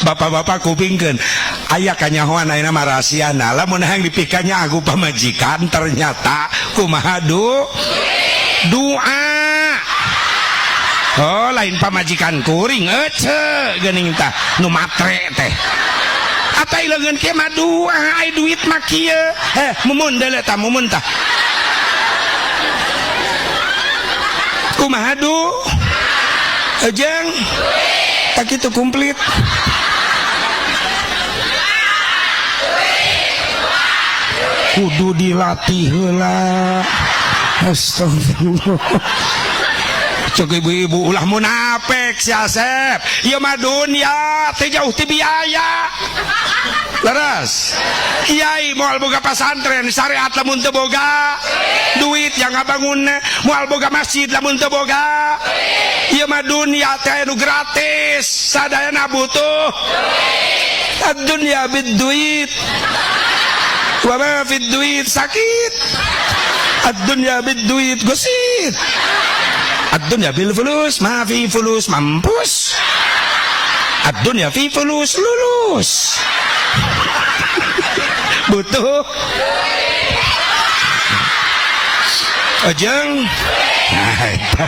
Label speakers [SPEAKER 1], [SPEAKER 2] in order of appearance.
[SPEAKER 1] Bapak-bapak kupingkeun aya kanyahoan ayeuna mah rahasiana lamun hayang dipikanya aku pamajikan ternyata kumaha du doa. Oh lain pamajikan kuring ece geuning tah nu matre teh atai leungeun kieu mah doa ai duit mah kieu mumun deuleu tah mumun tah kumaha du ejeng tak kitu komplit. Kudu dilatih heula. Astagfirullah. Cek ibu-ibu ulah munafik si Asep. Ieu mah dunya teh jauh ti biaya. Leres. Kiai moal boga pasantren syariat lamun teu boga duit yang ngabangunna, moal boga masjid lamun teu boga. Ieu mah dunya teh anu gratis, sadayana butuh. Ad-dunya bid-duit. Wa ma fid duit sakit. Ad-dunya bid-duit gosit. Ad-dunya bil fulus, ma fi fulus mampus. Ad-dunya fi fulus lulus. Butuh. Ojeng. Nah, eta.